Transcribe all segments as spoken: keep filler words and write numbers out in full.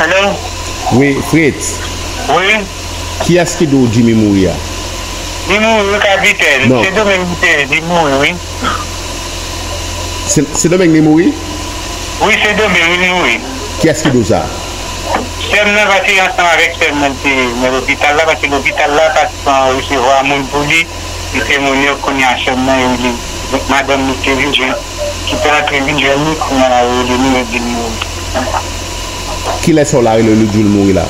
Alo? Wi, Fritz. Wi. Kiyès ki di w Jimmy mouri a? Li mouri, wi, kapitèn. Non. Se Domeng ki te di mouri, wi. Se, se Domeng li mouri? Wi, se Domeng li mouri. Kiyès ki di w sa? Sè m nan pati ansanm avèk sè m nan te nan lopital la, paske lopital la pa t resevwa moun pou li. Li te moun yo, kounye a sè m nan rele madanm li te vin jwenn, ki te antre vin jwenn li, kounye a yo rele nou, yo di l mouri. Kilè sa w la rele l, ou di l mouri la?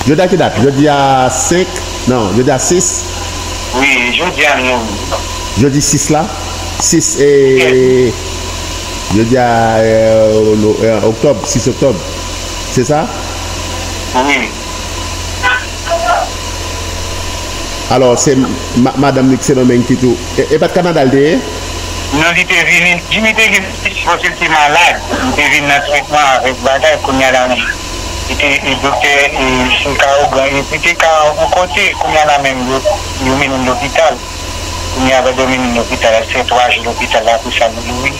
Jodi a ki dat? Jodi a senk? Non, jodi a sis. Wi, jodi a li mouri. Jodi sis la? Sis, e, jodi a, e, no-, e, oktòb, sis oktòb. Se sa? Wi. Alò, se ma-, madanm li ki se Domeng ki tou. E, e pa t Kanada l te ye? Non, li te vini. Jimmy te gen plis paske l te malad. Li te vin nan tretman avèk bagay, kounye a la, li te, e, doktè, e, se ka ougan, e, li te ka yon kote, kounye a la menm, yo, yo mennen l lopital. Kounye a, yo mennen l lopital, se twa jou lopital la, pou sa, li mouri.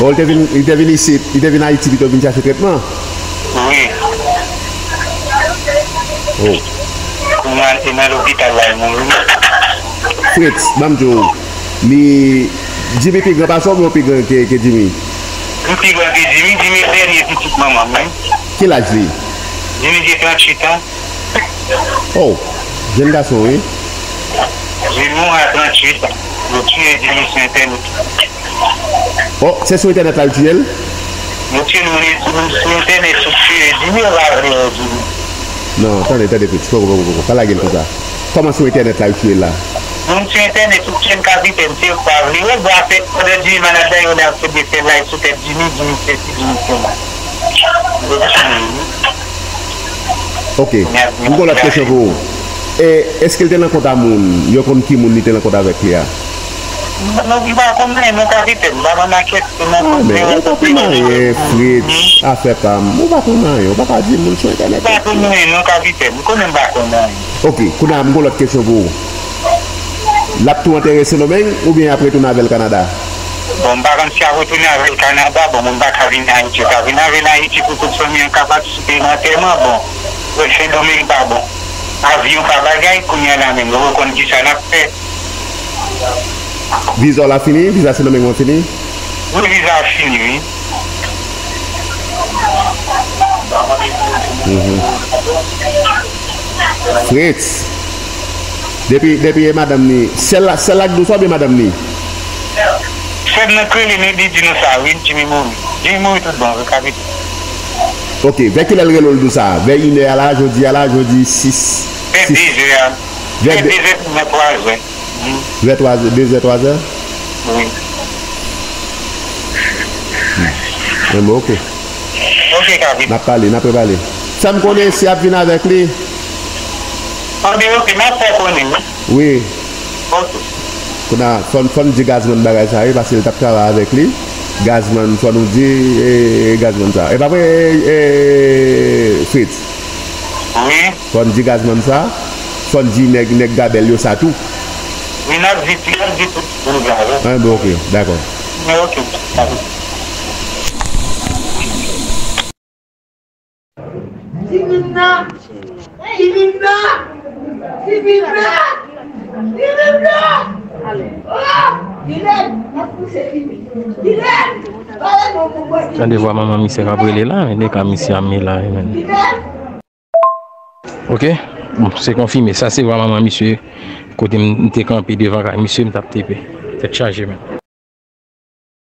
Oh, li te vin, li te vin isit, li te vin Ayiti pito vin chache tretman? Wi. Oh. Kounye a, se nan lopital la, li mouri. Fritz, ban m di w, li, Jimmy pi gran pase w oubyen w pi gran ke, ke Jimmy? M pi gran ke Jimmy, Jimmy dènye pitit manman m, wi. Ki laj li? Jimmy gen tranntuit an. Oh, jèn gason, wi. Jimmy a tranntuit an. Yo tiye Jimmy sou entènèt. Oh, se sou entènèt la yo tiye l? Yo tiye l, wi, sou, sou entènèt, yo tiye Jimmy, yo pa vle wè Jimmy. Non, tande, tande, Fritz, poko, poko, poko, pa lage l konsa. Kòman sou entènèt la yo tiye l la? Moun sou entènèt, yo tiye l, kapitèn, se yo k pa vle wè l, bon, apre, pandan Jimmy malad la, yo la ap fè de fè live sou tèt Jimmy, Jimmy sesi, Jimmy sela. Ok. M gen lòt kesyon pou ou. E, èske l te nan kont a moun? Yo konn ki moun li te nan kont avèk li a? Non, m pa konn anyen, non, kapitèn. M pa konn anyen, Fritz, afè pa m. Ou pa konn anyen, ou pa ka di moun sou entènèt. M pa konn anyen, non, kapitèn. M konnen m pa konn anyen. Ok, kounye a, m gen lòt kesyon pou ou. L ap tou antere Sendomeng oubyen y ap retounen avè l Kanada? Bon, m pa konn si y ap retounen avè l Kanada. Bon, moun pa ka vin Ayiti, yo ka vin avè l Ayiti pou tout fanmi an ka patisipe nan antèman. Bon, wè Sendomeng pa bon. Avyon pa bagay, kounye a la menm, yo konn kisa n ap fè. Viza w la fini? Viza Sendomeng ou an fini? Wi, viza a fini, wi. Mhm. Fritz. Depi, depi e madanm ni, sèl la, sèl la k di w sa oubyen madanm ni? Sè m nan k rele m, li di nou sa, wi, Jimmy mouri. Jimmy mouri tout bon, wi, kapitèn. Ok, vè kilè l rele w, l di w sa? Vè inè a la, jodi a la, jodi sis. Vè sis. Vè dezè a. Vè vè de- dezè, vè twa zè. Vè twa zè, dezè, twa zè? Wi. Hmm. Bon, ok. Ok, kapitèn. N ap pale, n ap repale. Fè m konnen si y ap vin avèk li. Anben, ok, m ap fè konnen, wi. Wi. Ok. Kounye a, fò n, fò n di Gazman bagay sa, wi, paske l t ap travay avèk li. Gazman, fò nou di, e, e, Gazman sa. E pa vre, e, e, Fritz? Wi. Fò n di Gazman sa, fò n di nèg, nèg Gabèl yo sa tou. Wi, n ap di, n ap di tout moun sa, wi. Anben, ok, dakò. Men ok, dakò. Divin nan! Divin nan! Divin nan! Divin nan! Oh! Divin! M ap pouse Divin. Divin! Pale non pou mwen, Divin. Tande vwa manman misye k ap rele la, men de ka misye a men la, men. Divin! Ok, bon, se konfime. Sa se vwa manman misye, kote m te kanpe devan kay misye, m t ap tepe. Tèt chaje, men.